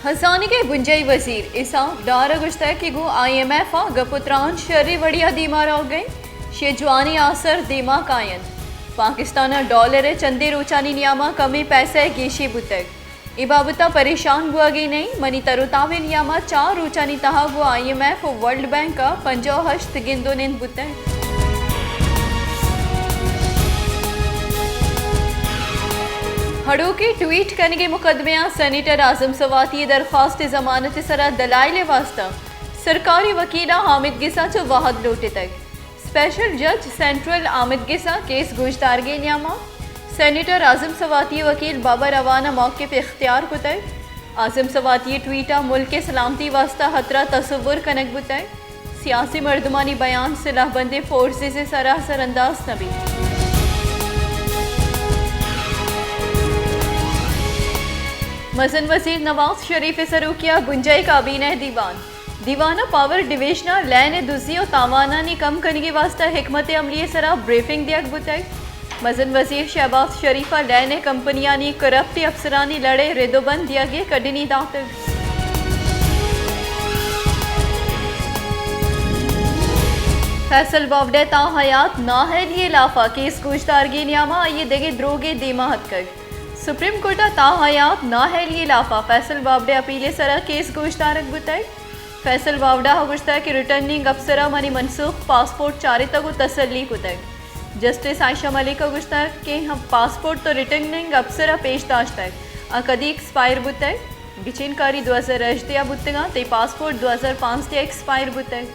ہزانگ ءِ بنجاہی وزیر اسحاق ڈار ءَ گوشتگ کہ گوں آئی ایم ایف ءَ گپ ءُ تران شریں وڑے ءَ دیما روگ ءَ انت، شے جوانیں آسر دیما کاینت۔ پاکستان ءَ ڈالر ءِ چندے روچانی نیام ءَ کمیں پیسہ ءِ گیشی بوتگ۔ اے بابت ءَ پریشان بوہگی نہ ایں، منی تر ءُ تاب ءِ نیام ءَ چار روچانی تہا گوں آئی ایم ایف ءُ ورلڈ بینک ءَ پنجاہ ءُ ہشت گند ءُ نند بوتگ۔ ہڑوکیں ٹویٹ کنگ ءِ مقدمہ ءَ سینیٹر اعظم سواتی ءِ درخواست ءِ ضمانت ءِ سرا دلائل ءِ واستہ سرکاری وکیل ءَ آمدگس ءَ چہ وہد لوٹتگ۔ اسپیشل جج سینٹرل آمدگس ءَ کیس گوشدارگ ءِ نیام ءَ سینیٹر اعظم سواتی ءِ وکیل بابر اعوان ءَ موقف اختیار کتگ۔ اعظم سواتی ءِ ٹویٹ ءَ ملک ءِ سلامتی ءِ واستہ ہترہ تصور کنگ بوتگ۔ سیاسی مردمانی بیان سلاہ بندیں فورسز ءِ سرا اثر انداز نہ بیت۔ مزن وزیر نواز شریف ءِ سروکی ءَ بنجاہی کابینہ ءِ دیوان۔ دیوان ءَ پاور ڈویژن ءَ لین ءِ دزی ءُ تاوانانی کم کنگ ءِ واستہ حکمت عملی ءِ سرا بریفنگ دیگ بوتگ۔ مزن وزیر شہباز شریف ءَ لین ءِ کمپنیانی کرپٹ افسرانی لڑ ءِ رد ءُ بند دیگ ءِ کڈنی داتگ۔ فیصل بابڈے تاں حیات نااہلی ءِ لاف ءَ کیس گوشدارگ ءِ نیام ءَ آئی ءِ دگہ دروگے دیما اتکگ۔ سپریم کورٹ ءَ تاں حیات نااہلی ءِ لاف ءَ فیصل بابڈے ءِ اپیل ءِ سرا کیس گوشدارگ بوتگ۔ فیصل بابڈا ءَ گوشتگ کہ ریٹرننگ افسر ءَ منی منسوخ پاسپورٹ چارتگ ءُ تسلی کتگ۔ جسٹس عائشہ ملک ءَ گوشتگ کہ ہم پاسپورٹ تو ریٹرننگ افسر ءَ پیش داشتگ، آ کدی ایکسپائر بوتگ؟ گچین کاری دو ہزار ہژدہ ءَ بوتگ اَنت، تئی پاسپورٹ دو ہزار پانزدہ ءَ ایکسپائر بوتگ۔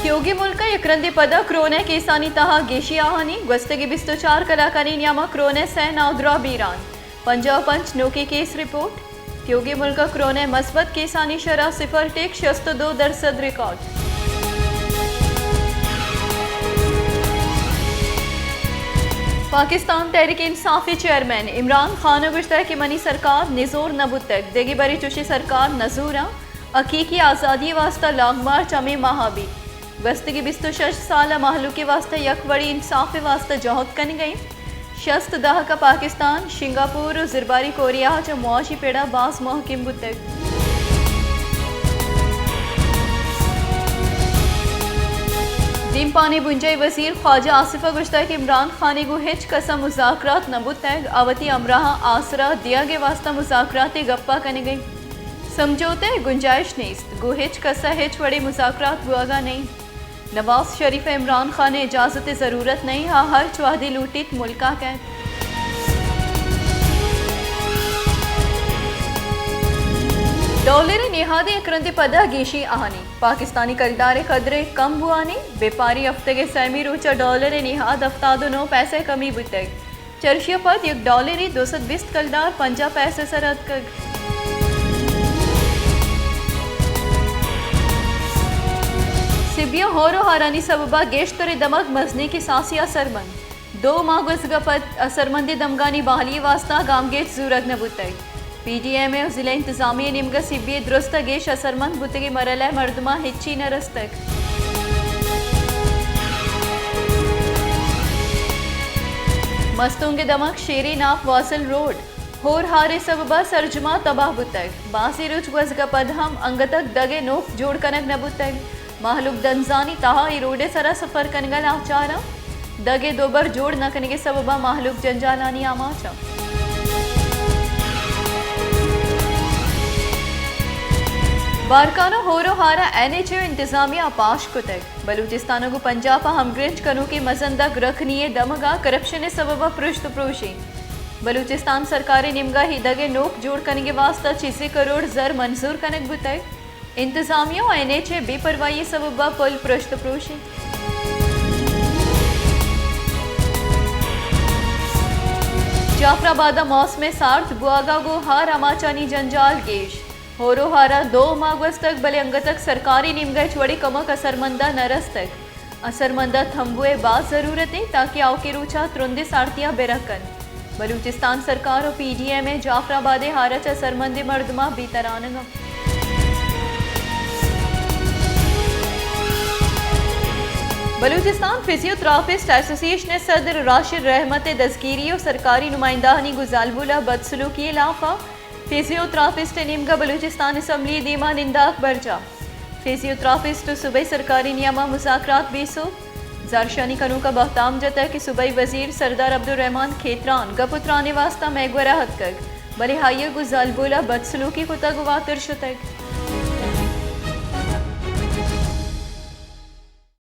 تیوگیں ملک ءَ یک رندے پدا کرونا ءِ کیسانی تہا گیشی آہانی، گوستگیں بیست ءُ چار کلاکانی نیام ءَ کرونا ءِ سئے نادراہ بیران۔ پنجاہ ءُ پنچ نوکیں کیس رپورٹ۔ تیوگیں ملک ءَ کرونا ءِ مثبت کیسانی شرح صفر ٹیک شست ءُ دو درسد ریکارڈ۔ پاکستان تحریک انصاف ءِ چیئرمین عمران خان ءَ گوشتگ کہ منی سرکار نزور نہ بوتگ، دگہ برے چوشیں سرکار نزوراں، حقیقی آزادی ءِ واستہ لانگ مارچ ہمے ماہ ءَ بیت۔ گوستگیں بیست ءُ شش سال ءَ مہلوک ءِ واستہ یک وڑیں انصاف ءِ واستہ جہد کنگ ءَ ایں۔ شست دہک ءَ پاکستان، شنگاپور ءُ زرباری کوریا ءَ چہ معاشی پڑ ءَ باز مہکم بوتگ۔ دیمپان ءِ بنجاہی وزیر خواجہ آصف ءَ گوشتگ کہ عمران خان ءَ گوں ہچ کس ءَ مذاکرات نہ بوتگ، آ وتی ہمراہاں آسرا دیگ ءِ واستہ مذاکرات ءِ گپ ءَ کنگ ءَ ایں۔ سمجھوتہ ءِ گنجائش نیست، گوں ہچ کس ءَ ہچ وڑیں مذاکرات بوہگ ءَ نہ اِنت۔ نواز شریف ءَ عمران خان ءِ اجازت ءِ ضرورت نہ اِنت، آ ہرچ وہدے لوٹیت ملک ءَ کئیت۔ ڈالر ءِ نہاد ءَ یک رندے پدا گیشی آہانی، پاکستانی کلدار ءِ قدر ءِ کم بوانی، بیپاری ہفتگ ءِ سیمی روچ ءَ ڈالر ءِ نہاد ہفتاد ءُ نو پیسہ کمی بوتگ۔ چرشی ءَ پد یک ڈالرے دو سد بیست کلدار پنجاہ پیسہ ءِ سر ءَ اتکگ۔ سبی ءَ ہور ءُ ہارانی سبب ءَ گیشتریں دمگ مزنیں کساسے ءَ اثرمند۔ دو ماہ گوزگ ءَ پد اثرمندیں دمگانی بحالی ءِ واستہ گامگیج زورگ نہ بوتگ۔ پی ڈی ایم اے ءُ ضلع انتظامیہ ءِ نیمگ ءَ سبی ءِ درست ءَ گیش اثرمند بوتگیں مرحلہ ءَ مردماں ہچی نہ رستگ۔ مستونگ ءِ دمگ شیرین آپ واصل روڈ ہور ہار ءِ سبب ءَ سرجم ءَ تباہ بوتگ۔ بازیں روچ گوزگ ءَ پد ہم انگتک دگ ءِ نوک جوڑ کنگ نہ بوتگ۔ مہلوک دنزانی تہا اے روڈ ءِ سرا سفر کنگ ءَ لاچار اَنت۔ دگ ءِ دوبر جوڑ نہ کنگ ءِ سبب ءَ مہلوک جنجالانی آماچ اَنت۔ بارکھان ءَ ہور ءُ ہار ءَ این ایچ اے ءُ انتظامیہ ءَ پاش کتگ۔ بلوچستان ءَ گوں پنجاب ءَ ہمگرنچ کنوکیں مزن دگ رکھنی ءِ دمگ ءَ کرپشن ءِ سبب ءَ پرشت ءُ پروش اِنت۔ بلوچستان سرکار ءِ نیمگ ءَ اے دگ ءِ نوک جوڑ کنگ ءِ واستہ چیزے کروڑ زر منظور کنگ بوتگ۔ انتظامیہ ءُ این ایچ اے ءِ بے پرواہی ءِ سبب ءَ پل پرشت ءُ پروش اِنت۔ جعفر آباد ءَ موسم سارد بوہگ ءَ گوں ہار آماچانی جنجال گیش۔ ہور ءُ ہار ءَ دو ماہ گوستگ، بلے انگتک سرکاری نیمگ ءَ ہچ وڑیں کمک اثرمند ءَ نہ رستگ۔ اثرمند ءَ تمبو ءِ باز ضرورت اِنت تاکہ آؤکیں روچ ءَ ترندیں سارتی ءَ بہ رکّ اَنت۔ بلوچستان سرکار ءُ پی ڈی ایم اے جعفر آباد ءِ ہار ءَ چہ اثرمندیں مردماں بے ترانگ اَنت۔ بلوچستان فزیو تھراپسٹ ایسوسی ایشن ءِ صدر راشد رحمت ءِ دزگیری ءُ سرکاری نمائندہانی گوں زالبول ءَ بدسلوکی ءِ لاف ءَ، فزیو تھراپسٹ ءِ نیمگ ءَ بلوچستان اسمبلی ءِ دیما ننداک برجاہ۔ فزیو تھراپسٹ ءُ صوبائی سرکاری نیام ءَ مذاکرات بے سوب۔ زھرشانی کنوکاں بہتام جتگ کہ صوبائی وزیر سردار عبدالرحمن کھیتران گپ ءُ تران ءِ واستہ مئے گورا اتکگ، بلے آئی ءَ گوں زالبول ءَ بدسلوکی کتگ ءُ واتر شتگ۔